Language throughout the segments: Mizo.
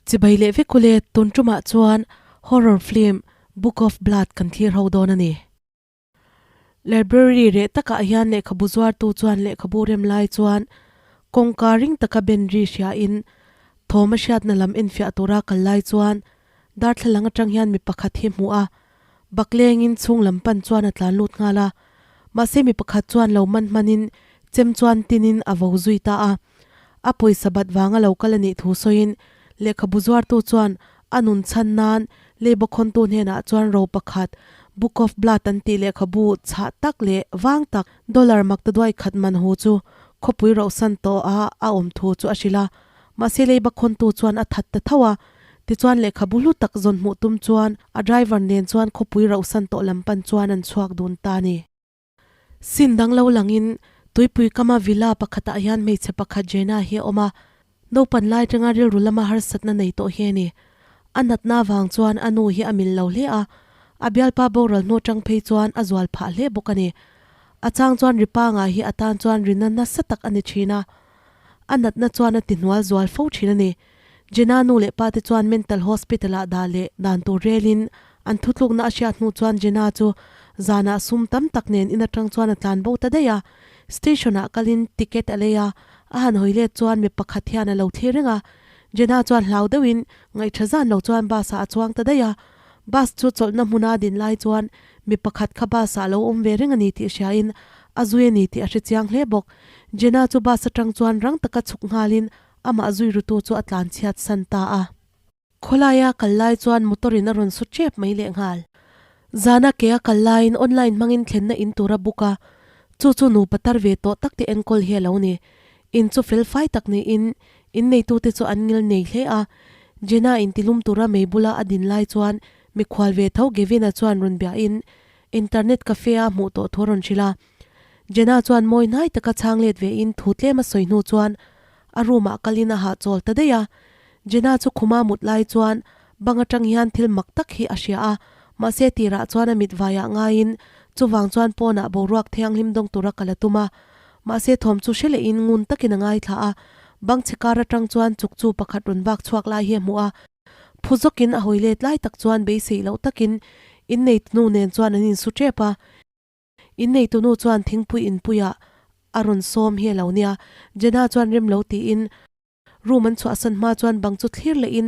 Chibai leh vek ule tun tumah chuan horror film Book of Blood kan thlir ho dawn a ni. Library reh takah hian lehkhabu zuartu chuan lehkhabu rem lai chuan kawngka ring taka ben ri hriain thawm a hriatna lam enfiah tura kal lai chuan darthlalang atang hian mi pakhat hi hmu a, baklengin chhung lam pan chuan a tlan lut nghal a. Mahse mi pakhat chuan lo man hmanin chem chuan tinin a vo zui ta a. A pawisa bat vanga lo kal a nih thu sawiin lehkhabu zuartu chuan a nun chhan nan leiba khawntu hnenah chuan ro pakhat Book of Blood an tih lehkhabu chhah tak leh vang tak dollar maktaduai khat man hu chu khawpui rohsan tawh a a awm thu chu a hrilh a. Mahse leiba khawntu chuan a that ta tho a, tichuan lehkhabu hlu tak zawn hmuh tum chuan a driver nen chuan khawpui rohsan tawh lam pan chuan an chhuak dun ta a ni. Sin dang lo langin tuipui kama villa pakhatah hian hmeichhe pakhat Jenna hi a awm a, naupan lai atanga rilru lama harsatna nei tawh hi a ni. A natna avang chuan a nu hi a mil lo hle a, a bialpa boral hnu atang phei chuan a zual phah hle bawk a ni. A chang chuan ri panga hi a tan chuan rina nasa tak a ni thin a, a natna chuan a ti hnual zual fo thin a ni. Jenna nu leh pa te chuan mental hospital ah dah leh dan tur relin an thutlukna a hriat hnu chuan Jenna chu zanah sum tam tak nen in atang chuan a tlan bo ta daih a. Station ah kalin ticket a lei a, a han hawi let chuan mi pakhat hian a lo thlir reng a. Jenna chuan hlau deuhin ngaihtha zan lo chuan bus ah a chuang ta daih a. Bus chu chawlhna hmuna din lai chuan mi pakhat kha bus ah a lo awm ve reng a ni tih hriain a zui a ni tih a hre chiang hle bawk. Jenna chu bus atang chuan rang taka chhuk nghalin Amah zui rutu chu a tlan chhiat san ta a. Khawlaia kal lai chuan motor in a rawn su tep mai leh nghal. Zana ke a kal laiin online hmangin thlenna in tur a book a, chu chu nupa tar ve tawh tak te enkawl hi a lo ni. In chu fel fai tak niin in neitute chu an ngil nei hle a. Jenna intilum tura mei bula a din lai chuan mikhual ve tho Gavin-a chuan rawn biahin internet cafe a hmuh tawh thu a rawn hrilh a. Jenna chuan mawi hnai taka chhang let ve in thu tlem a sawi hnu chuan a room ah kalin a hahchawl ta daih a. Jenna chu khuma mut lai chuan bang atang hian thil mak tak hi a hria a, mahse tirah chuan a mit vaiah ngaiin chuvang chuan pawnah boruak thianghlim dawng tura kal a tum a. Mahse thawm chu hre lehin ngun takin a ngaithla a, bang chhe kar atang chuan chuk chu pakhat rawn vak chhuak lai hi a hmu a. Phu zawkin a hawi let lai tak chuan beisei loh takin inneitnu nen chuan an insu tep a. Inneitunu chuan thingpui inpuiah a rawn sawm hi a lo nia. Jenna chuan rem lo tiin room an chhuahsan hma chuan bang chu thlir lehin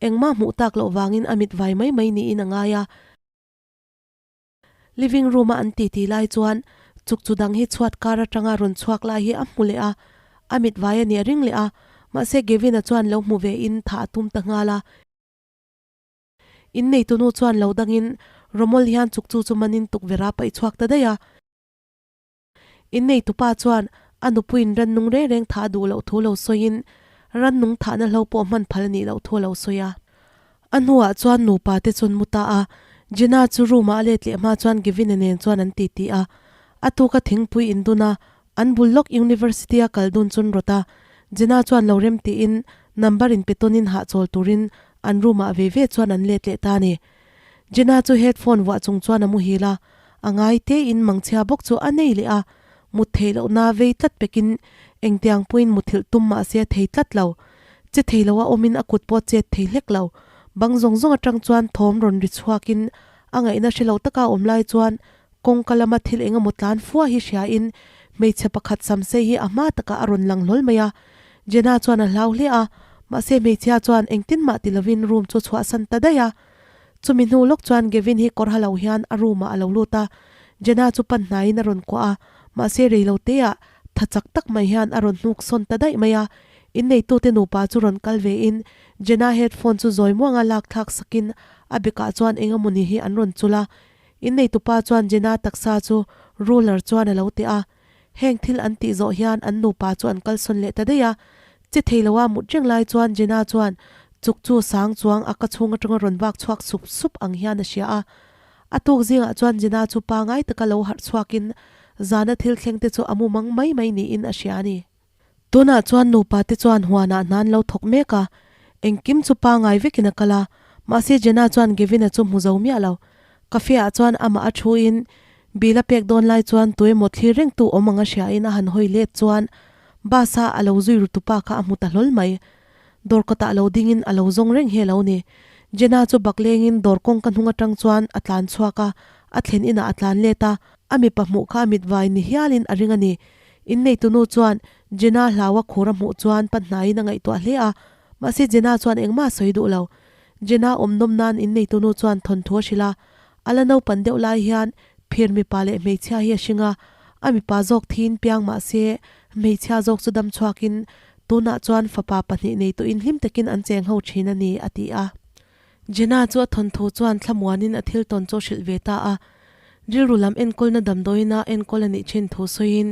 engmah hmuh tak loh vangin a mit vai mai mai niin a ngai a. Living room a an titi lai chuan chukchu dang hi chhuat kar atanga rawn chhuak lai hi a hmu leh a, a mit vai a nih a ring leh a, mahse Gavin-a chuan lo hmu ve in tha a tum ta nghal a. Inneitunu chuan lo dangin Romol hian chukchu chu manin tukverh a paih chhuak ta daih a. Inneitupa chuan a nupuiin rannung reng reng thah a duh loh thu lo sawiin rannung thahna hlo pawh hman phal a nih loh thu a lo sawi a. A hnuah chuan nupa te chuan mu ta a, Jenna chu room ah a let leh hma chuan Gavin-a nen chuan an titi a. A tuka thingpui indun a, an bul lawk University a kal dun chun rawt a, Jenna chuan lo rem tiin number in pe tawnin hahchawl turin An room ah ve ve chuan an let leh ta a ni. Jenna chu headphone vuah chung chuan a muhil a, a ngai te in mangchhia bawk chu a nei leh a, mut theih loh na vei tlat pekin engtiang pawhin muthilh tum mah se a thei tlat lo. Che thei lo a awmin a kut pawh chet thei hlek lo. Bang zawng zawng atang chuan thawm rawn ri chhuakin a ngaihna hre lo taka a awm lai chuan kawngka lama thil eng emaw tlan fua hi hriain hmeichhe pakhat samsei hi a hma takah a rawn lang hlawl mai a. Jenna chuan a hlau hle a, mahse hmeichhia chuan engtin mah ti lovin room chu chhuahsan ta daih a. Chumi hnu lawk chuan Gavin hi kawr ha lo hian a room ah a lo lut a, Jenna chu pan hnaiin a rawn kuah a, mahse rei lo te ah tha chak tak mai hian a rawn hnuk sawn ta daih mai a. Inneitute nupa chu rawn kal ve in Jenna headphone chu zawi muanga lak thlak sakin a bekah chuan eng emawni hi an rawn chul a. Inneitupa chuan Jenna taksa chu ruler chuan a lo teh a. Heng thil an tih zawh hian an nupa chu an kalsawn leh ta daih a. Che thei loa mut reng lai chuan Jenna chuan chuk chu sang chuang a ka chhung atanga rawn vak chhuak sup sup ang hian a hria a. A tuk zingah chuan Jenna chu pangai taka lo harh chhuakin zana thil thleng te chu a mu mang mai mai niin a hria a ni. Tunah chuan nupa te chuan huanah hna an lo thawk mek a, engkim chu pangai vekin a kal a, mahse Jenna chuan Gavin-a chu hmu zo miah lo. Cafe ah chuan amah a thu in bill a pek dawn lai chuan tuemaw thlir reng tu awm ang a hria in a han hawi let chuan bus a a lo zui ru tupa kha a hmu ta hlawl mai. Dawr kawtah lo dingin a lo zawng reng hi a lo ni. Jenna chu baklengin dawr kawngka hnung atang chuan a tlan chhuak a, a thlen inah a tlan let a, a mipa hmuh kha a mit vai ni hialin a ring a ni. Inneitunu chuan Jenna hlaua khur a hmuh chuan pa hnaiin a ngaihtuah hle a, mahse Jenna chuan engmah a sawi duh lo. Jenna awm nawm nan inneitunu chuan thawnthu a hrilh a, a la naupan deuh lai hian phir mipa leh hmeichhia hi a hring a, a mipa zawk thiin piang mahse hmeichhia zawk chu dam chhuakin tunah chuan fapa pahnih nei tawhin hlim takin an cheng ho thin a ni, a ti a. Jenna chu a thawnthu chuan thlamuanin a thil tawn chu a hrilh ve ta a, rilru lam enkawlna damdawiina enkawl a nih thin thu sawiin,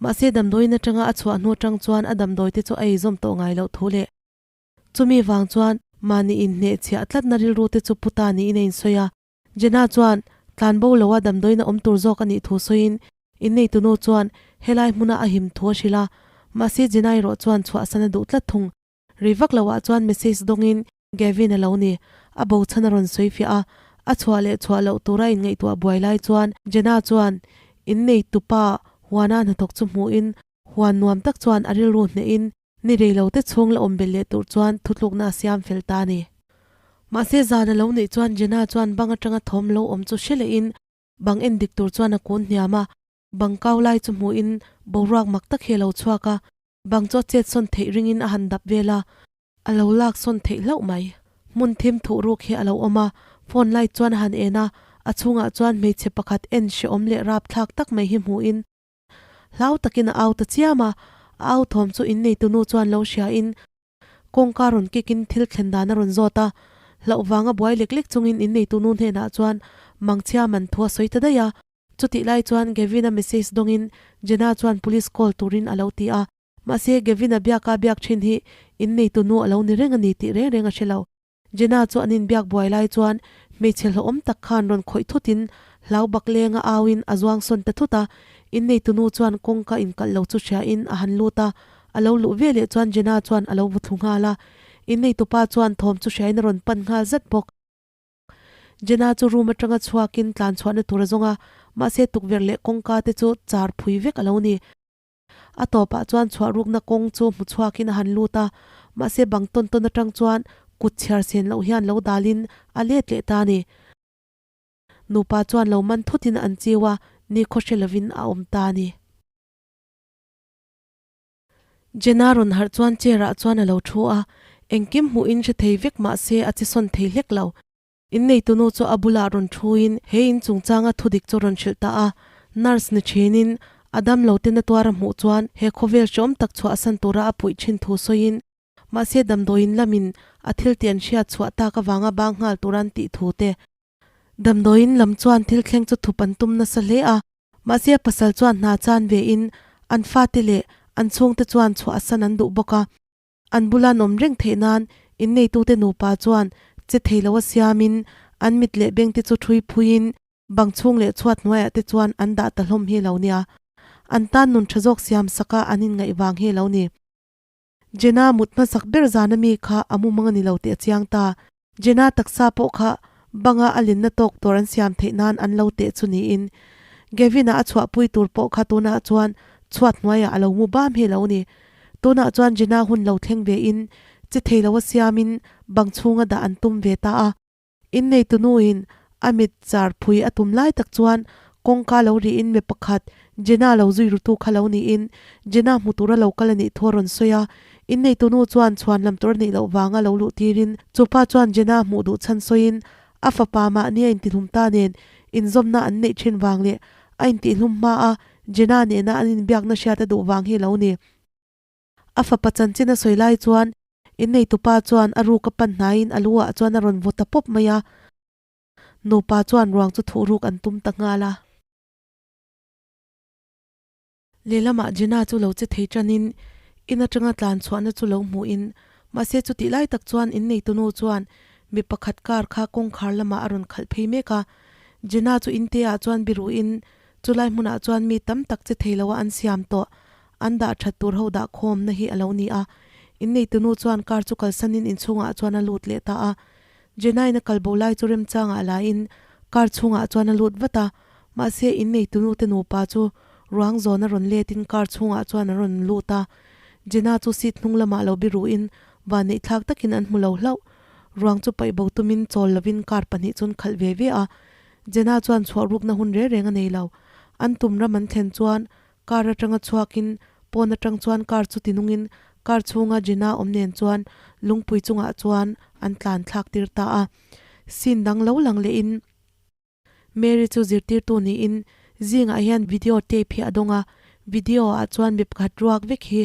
mahse damdawiin atanga a chhuah hnu atang chuan a damdawi te chu a eizawm tawh ngai loh thu leh chumi vang chuan mahni inhnehchhiah tlatna rilru te chu pu ta niin a insawi a. Jenna chuan tlanbo loa damdawiina awm tur zawk a nih thu sawiin inneitunu chuan helai hmuna a him thu a hrilh a, mahse Jenna erawh chuan chhuahsan a duh tlat thung. Rei vak loah chuan message dawngin Gavin a lo ni. A bo chhan a rawn sawi fiah a, a chhuah leh chhuah loh tura inngaihtuah buai lai chuan Jenna chuan innei tupa huana hnathawk chu hmuhin huan nuam tak chuan a rilru hnehin ni rei lo te chhung la awm belh leh tur chuan thutlukna a siam fel ta a ni. Mahse zan a lo neih chuan Jenna chuan bang atanga thawm lo awm chu hre lehin bang en dik tur chuan a kun hniam a, bang kau lai chu hmuhin boruak mak tak hi a lo chhuak a, Bang chu a chet sawn theih ringin a han dap vel a, a lo lak sawn theih hlauh mai. Hmun thim thuh ruk hi a lo awm a, phone light chuan a han en a, a chhungah chuan hmeichhe pakhat en hrehawm leh rapthlak tak mai hi hmuhin hlau takin a au ta chiam a, a au thawm chu inneitu nu chuan lo hriain kawngka rawn kikin thil thlen dan a rawn zawt a, hlauh vanga buai lek lek chungin inneitu nu hnenah chuan mangchhia man thu a sawi ta daih a. Chutih lai chuan Gavin-a message dawngin Jenna chuan police call turin a lo ti a, mahse Gavin-a biaka biak thin hi inneitu nu a lo ni reng a ni tih reng reng a hre lo. Jenna chu an inbiak buai lai chuan hmeichhe hlauhawm tak khan rawn khawih thutin hlau bak lenga auin a zuang sawn ta thut a, inneitu nu chuan kawngka inkalh lo chu hriain a han lut a, a lo luh veleh chuan Jenna chuan a lo vu thlu nghal a, inneitupa chuan thawm chu hriain a rawn pan nghal zat bawk. Jenna chu room atanga chhuakin tlan chhuahna tur a zawng a, mahse tukverh leh kawngka te chu char phui vek a lo ni. A tawpah chuan chhuah rukna kawng chu hmu chhuakin a han lut a, mahse bang tawn tawn atang chuan kut chhiar sen loh hian lo dalin a let leh ta a ni. Nupa chuan lo man thutin an chiu a, nikhaw hre lovin a awm ta a ni. Jenna rawn harh chuan chair ah chuan a lo thu a, engkim hmuhin hre thei vek mah se a che sawn thei hlek lo. Inneitunu chu a bulah rawn thuin he in chungchanga thudik chu rawn hrilh ta a, nurse ni thinin a damlo te na tuar a hmuh chuan he khawvel hreawm tak chhuahsan tura a puih thin thu sawiin mahse damdawiin lamin a thil tih an hriat chhuah tak avanga bang nghal tura an tih thu te Damdawiin lam chuan thil thleng chu thup an tum nasa hle a, mahse a pasal chuan hna chan ve in an fate leh an chhungte chuan chhuah a san an duh bawk a. An bula an awm reng theih nan inneitute nupa chuan che thei lo a siamin an mit leh bengte chu thui phuiin bang chhung leh chhuat hnuaiah te chuan an dah ta hlawm hi lo nia. An tan nun tha zawk siam saka an inngaih vang hi lo ni. Jenna mut hmasak ber zana mi kha a mumang a ni lo tih a chiang ta. Jenna taksa pawh kha banga a linna tawk tur an siam theih nan an lo teh chu niin Gavin-a a chhuahpui tur pawh kha tunah chuan chhuat hnuaiah a lo mu bam hi lo ni. Tunah chuan Jenna hun lo thleng ve in che thei lo a siamin bang chhunga dah an tum ve ta a. Inneitu nuin a mit char phui a tum lai tak chuan kawngka lo rihin mi pakhat Jenna lo zui rutu kha lo niin Jenna hmu tura lo kal a nih thu a rawn sawi a. Inneitu nu chuan chhuan lam tur a nih loh vanga lo luh tirin chupa chuan Jenna hmuh duh chhan sawiin a fapa mahni a intihlum ta nen inzawmna an neih thin vang leh a intihlum hma a Jenna nena an inbiakna hriat a duh vang hi lo ni. A fapa chanchin a sawi lai chuan inneitupa chuan a ruk a pan hnaiin a lu ah chuan a rawn vaw ta pawp mai a, nupa chuan ruang chu thuh ruk an tum ta nghal a. Lehlamah Jenna chu lo che thei tanin in atanga tlan chhuahna chu lo hmuhin mahse chutih lai tak chuan inneitunu chuan mi pakhat car kha kawngkhar lamah a rawn khalh phei mek a, Jenna chu inte ah chuan biruhin chulai hmunah chuan mi tam tak che thei loa an siam tawh An dah that tur ho dah khawmna hi a lo ni a, inneitunu chuan car chu kalsanin inchhungah chuan a lut leh ta a. Jenna-in a kalbo lai chu remchangah lain car chhungah chuan a lut vat a, mahse inneitunu te nupa chu ruang zawn a rawn letin car chhungah chuan a rawn lut a. Jenna chu seat hnung lamah lo biruhin Vanneih thlak takin an hmu lo hlauh. Ruang chu paih bo tumin chawl lovin car pahnih chu an khalh ve ve a. Jenna chuan chhuah rukna hun reng reng a nei lo. An tum ram an thlen chuan car atanga chhuakin pawn atang chuan car chu tinungin car chhunga Jenna awm nen chuan lungpui chungah chuan an tlan thlak tir ta a. Scene dang lo lang lehin Mary chu zirtirtu niin zingah hian video tape hi a dawng a, video ah chuan mi pakhat ruak vek hi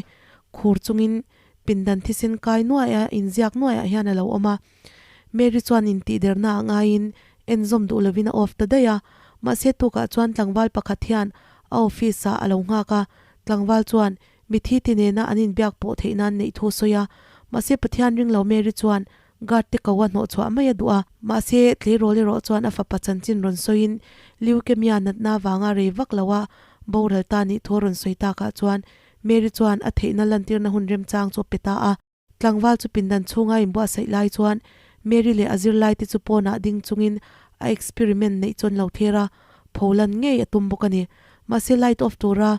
khur chungin pindan thisen kai nuaih a inziak nuaih ah hian a lo awm a. Mary chuan intihderna ah ngaiin enzawm duh lovin a off ta daih a, mahse tukah chuan tlangval pakhat hian a office ah a lo nghak a, tlangval chuan mithi ti nena an inbiak pawh theih nan neih thu a sawi a, mahse Pathian ring lo Mary chuan Guard te ko a hnawhchhuah mai a duh a, mahse tleirawl erawh chuan a fapa chanchin rawn sawiin leukemia natna avanga rei vak lo a boral ta nih thu a rawn sawi takah chuan Mary chuan a theihna lantirna hun remchang chu a pe ta a. Tlangval chu pindan chhunga inbuatsaih lai chuan Mary leh a zirlai te chu pawnah ding chungin a experiment neih chuan lo thlir a, pholan ngei a tum bawk a ni. Mahse light off tura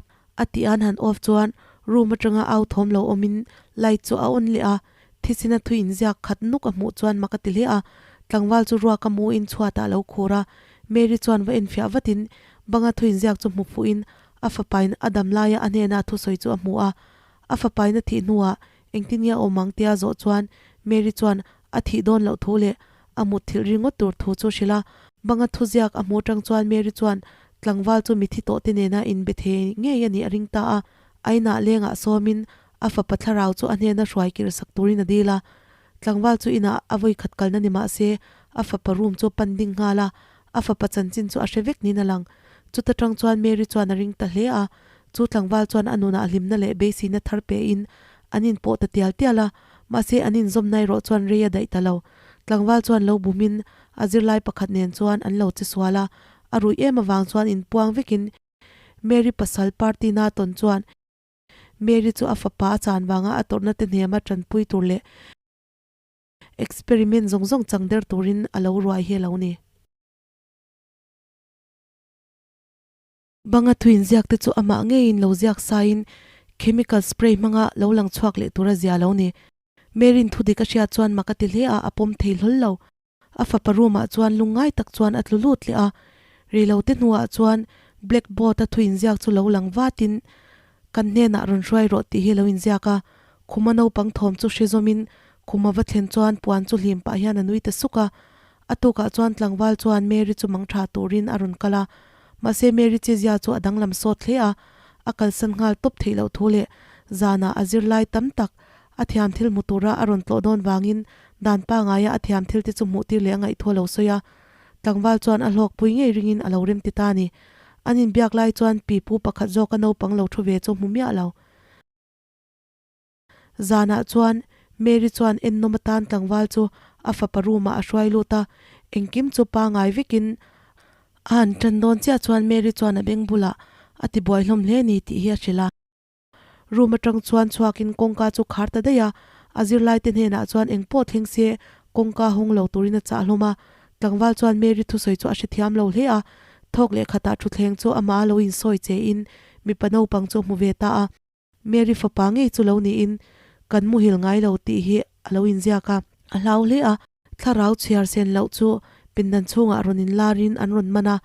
a tih an han off chuan room atanga au thawm lo awmin light chu a on leh a, Thisina thui inziak khat nuk a hmuh chuan mak a ti hle a, tlangval chu ruak a muin chhuatah a lo khur a, Mary chuan va enfiah vatin banga thui inziak chu hmu fuhin a fapain a dam laia a hnena thusawi chu a hmu a, a fapain a thih hnuah engtin nge a awm ang tia zawh chuan Mary chuan a thih dawn loh thu leh a mut thilh ringawt tur thu chu hrilh a, banga thuziak a hmuh atang chuan Mary chuan tlangval chu mithi tawh te nena inbe thei ngei a nih a ring ta a, a inah lengah sawmin A fapa thlarau chu a hnena hruai kir sak turin a dil a. Tlangval chu inah a vawi khat kalna ni mah se, a fapa room chu a pan ding nghal a, a fapa chanchin chu a hre vek niin a lang. Chuta tang chuan Mary chuan a ring ta hle a. Chu tlangval chuan a nunah hlimna leh beiseina thar pein an inpawh ta tial tial a, mahse an inzawmna erawh chuan rei a daih ta lo. Tlangval chuan lo bumin a zirlai pakhat nen chuan an lo che sual a, a ruih em avang chuan inpuang vekin Mary pasal party na tawn chuan Mary chu a fapa a chan vanga a tawrhna te hnema tanpui tur leh experiment zawng zawng chang der turin a lo ruai hi a lo ni. Banga thu inziak te chu amah ngeiin lo ziak saiin chemical spray hmanga lo lang chhuak leh tur a zia lo ni. Mary'n thu dik a hriat chuan mak a ti hle a, a pawm thei hlawl lo. A fapa room ah chuan lungngai tak chuan a tlu lut leh a, rilo te hnuah chuan blackboard a thu inziak chu lo lang vatin kan hnenah rawn hruai rawh tih hi a lo inziak a, khuma naupang thawm chu hre zawmin khuma va thlen chuan puan chu hlim pah hian a nui ta suk a, a tukah chuan tlangval chuan Mary chu mang tha turin a rawn kal a, mahse Mary chezia chu a danglam sawt hle a, a kalsan nghal tawp theih loh thu leh zanah a zirlai tam tak A thiam thil hmu tura a rawn tlawh dawn vangin dan pangaia a thiam thil te chu hmuh tir leh a ngaih thu a lo sawi a. Tlangval chuan a hlawkpui ngei ringin a lo rem ti ta a ni. An inbiak lai chuan pi pu pakhat zawka naupang lo thu ve chu hmu miah lo. Zanah chuan Mary chuan ennawm atan tlangval chu a fapa room ah a hruai lut a, engkim chu pangai vekin a han tan dawn chiah chuan Mary chuan a beng bulah a tibuai hlawm hle ni tih hi a hrilh a. Room atang chuan chhuakin kawngka chu khar ta daih a, a zirlaite hnenah chuan eng pawh thleng se kawngka hawng lo turin a chah hlawm a. Tlangval chuan Mary thusawi chu a hrethiam lo hle a, thawk leh khatah thutthleng chu amah a lo insawi chein mipa naupang chu a hmu ve ta a. Mary fapa ngei chu lo niin kan muhil ngai lo tih hi a lo inziak a, a hlau hle a. Thlarau chhiar sen loh chu pindan chhungah rawn inlarin an rawn man a,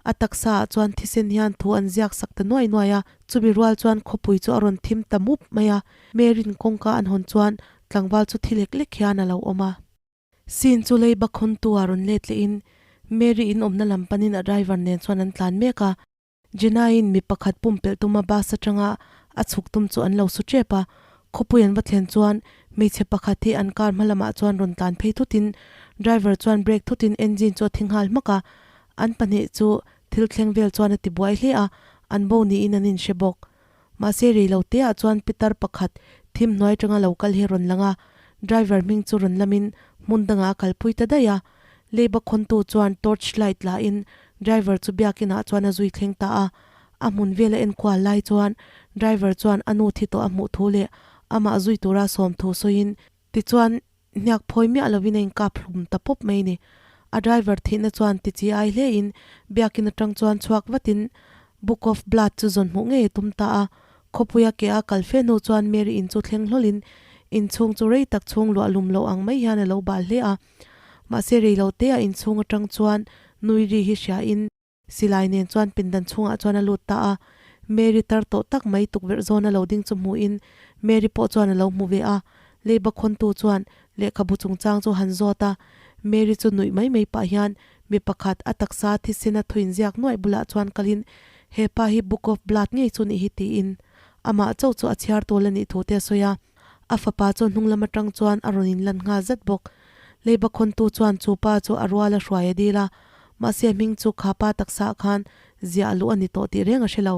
a taksa ah chuan thisen hian thu an ziak sak ta nuai nuai a, chumi rual chuan khawpui chu a rawn thim ta mup mai a, Mary'n kawngka an hawn chuan tlangval chu thi lek lek hian a lo awm a. Scene chu leiba khawntu ah rawn let lehin Mary in awmna lam panin a driver nen chuan an tlan mek a, Jenna-in mi pakhat pumpelh tuma bus atanga a chhuk tum chu an lo su tep a, khawpui an va thlen chuan hmeichhe pakhat hi an car hma lamah chuan rawn tlan phei thutin driver chuan brake thutin engine chu a thi nghal hmak a, an pahnih chu thil thleng vel chuan a ti buai hle a, an bo niin an inhre bawk. Mahse rei lo te ah chuan pitar pakhat thim hnuai atanga lo kal hi a rawn lang a, driver hming chu rawn lamin hmun dangah a kalpui ta daih a, Leiba khawntu chuan torch light la in driver chu biakin ah chuan a zui thleng ta a, a hmun vel a enkual lai chuan driver chuan a nu thi tawh a hmuh thu leh amah zui tura sawm thu sawiin tichuan hniak phawi miah lovin a inkap hlum ta pawp mai ni. A driver thihna chuan ti chi ai hle in biakin atang chuan chhuak vatin Book of Blood chu zawn hmuh ngei a tum ta a, khawpuia ke a kal fe hnu chuan Mary in chu thleng hlawlin Inchhung chu rei tak chhung luah lum loh ang mai hian a lo bal hle a. Mahse rei lo te a inchhung atang chuan nui ri hi hria in silai nen chuan pindan chhungah chuan a lut ta a. Mary tar tawh tak mai tukverh zawn a lo ding chu hmuhin Mary pawh chuan a lo hmu ve a. Leiba khawntu chuan lehkhabu chungchang chu han zawt a. Mary chu nuih mai mai pah hian mi pakhat a taksa thisena thuin ziak nuaih bulah chuan kalin he pa hi Book of Blood ngei chu nih hi tiin amah chauh chu a chhiar tawl a nih thu te a sawi a. A fapa chu hnung lam atang chuan a rawn inlan nghal zet bawk. Leiba khawntu chuan chu pa chu a rual a hruai a dil a, mahse hming chu kha pa taksa ah khan ziah luh a ni tawh tih reng a hre lo.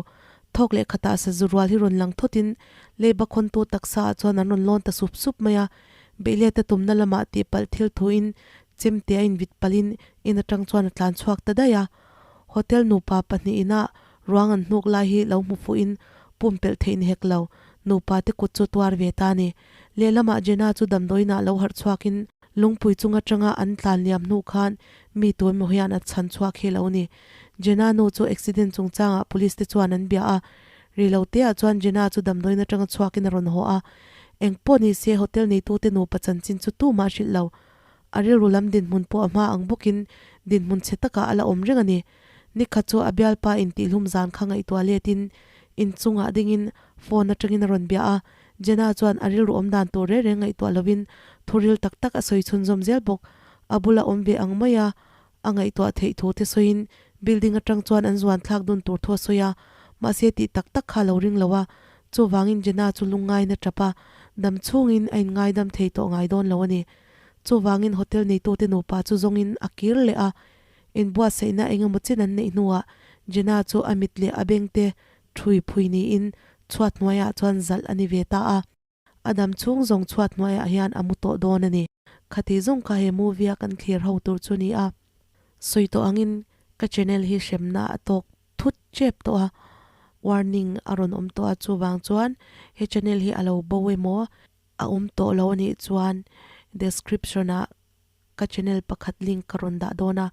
Thawk leh khatah sazu rual hi rawn lang thawtin leiba khawntu taksa ah chuan an rawn lawn ta sup sup mai a. Beihlet a tumna lamah tihpalh thil thuin chemte a invit palhin in atang chuan a tlan chhuak ta daih a. Hotel nupa pahnihin ah Ruang an hnuk lai hi lo hmu fuhin pumpelh theih ni hek lo, nupa te kut chu tuar ve ta a ni. Lehlamah Jenna chu damdawiinah lo harh chhuakin lungpui chung atanga an tlan liam hnu khan mi tu emaw hian a chhan chhuak hi lo ni. Jenna nu chu accident chungchangah police te chuan an bia a, ri lo teah chuan Jenna chu damdawiin atanga chhuakin a rawn haw a. Engpawh ni se hotel neitute nupa chanchin chu tumah a hrilh lo. A rilru lam dinhmun pawh a hma ang bawkin dinhmun chhe takah a la awm reng a ni. Nikhat chu a bialpa intihlum zan kha ngaihtuah letin inchungah dingin phone atangin a rawn bia a, Jenna chuan a rilru awm dan tur reng reng ngaihtuah lovin thu ril tak tak a sawi chhunzawm zel bawk. A bula awm ve ang maia a ngaihtuah theih thu te sawiin building atang chuan an zuan thlak dun tur thu a sawi a, mahse tih tak tak kha a lo ring lo a, chuvangin Jenna chu lungngain a tap a, dam chhungin a inngaidam thei tawh ngai dawn lo a ni. Chuvangin hotel neitute nupa chu zawngin a kir leh a, Inbuatsaihna engemaw chin an neih hnuah Jenna chu a mit leh a bengte ṭhui phui niin chhuat hnuaiah chuan zalh a ni ve ta a. A dam chhung zawng chhuat hnuaiah hian a mu tawh dawn a ni. Khati zawng kha he movie a kan thlir ho tur chu ni a. Sawi tawh angin ka channel hi hremna a tawk thut tep tawh a, warning a rawn awm tawh a, chuvang chuan he channel hi a lo bo emaw a awm tawh lo a nih chuan description ah Ka channel pakhat link ka rawn dah dawn a,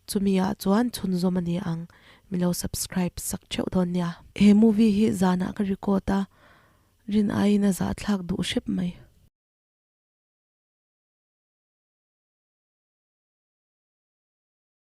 chumi ah chuan chhunzawm a ni ang, mi lo subscribe sak theuh dawn nia. He movie hi zanah ka record a, rin aiin a zahthlak duh hrep mai.